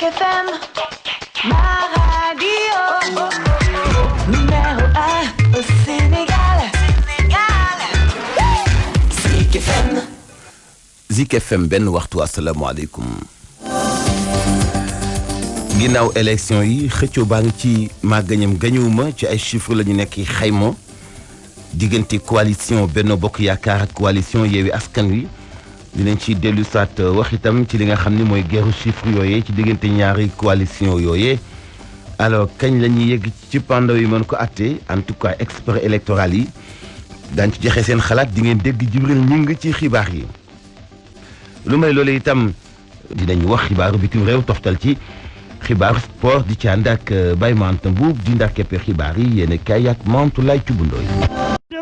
Zik FM, ma radio, numéro 1 au Sénégal. Zik FM. Zik FM benn waxtu asalaamaaleykum. ginnaaw élection yi xëccoo baa ngi ci màggañam gañuwuma ci ay chiffres la ñu nekk xayma diggante coalition Benno Bokk Yaakaar ak coalition Yewwi Askan Wi dinañ ci dellu saat wax itam ci li nga xam ni mooy guerru chiffres yooyee ci diggante ñaari coalition yooyee alors kañ la ñuy yegg ci pandaw yi mën ko atte en tout cas expert électoral yi daañu ci joxe seen xalaat di ngeen dégg Jibril Ñing ci xibaar yi lu may loolu itam dinañ wax xibaaru bitim réew toftal ci xibaar sport di ci ànd ak Baye Mante Mbuub di ndax keppe xibaar yi yéen kay ak Mantoulaye Thioubundooy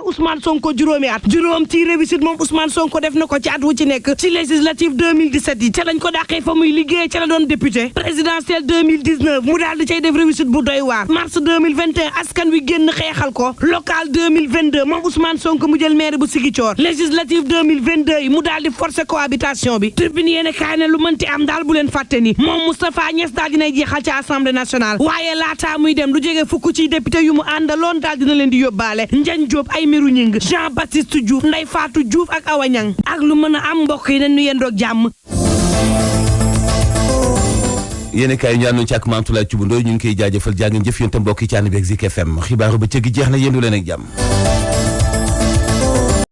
Ousmane Sonko juróomi at juróom ci réussite moom Ousmane Sonko def na ko ci at wu ci nekk ci législative 2017 yi ca lañ ko dàqee fa muy liggéey ca la doon député présidentielle 2019 mu daal di cay def réussite bu doy waar mars 2021 askan wi génn xeexal ko local 2022 moom Ousmane Sonko mu jël maire bu Ziguinchor législative 2022 yi mu daal di forcer cohabitation bi tribune yéene kaay ne lu mënti am daal bu leen fàtte ni moom Moustapha Niasse daal dinay jeexal ci assemblée nationale waaye laataa muy dem lu jege fukk ci député yu mu àndaloon daal dina leen di yóbbaale Ndiagne Diop ay miru ñing Jean-Baptiste Diouf Ndeye Fatou Diouf ak Awa Niang ak lu mën a am mbokk yi nañu yendoog jàmm yéen kaay ñu àndoon ci ak Mantoulaye Thioubundooy ñu ngi koy jaajëfal jaa ngeen jëf yéen tam mbokk yi ci ànd bi ak Zik FM xibaaru ba cëggi jeex na yendu leen ak jàmm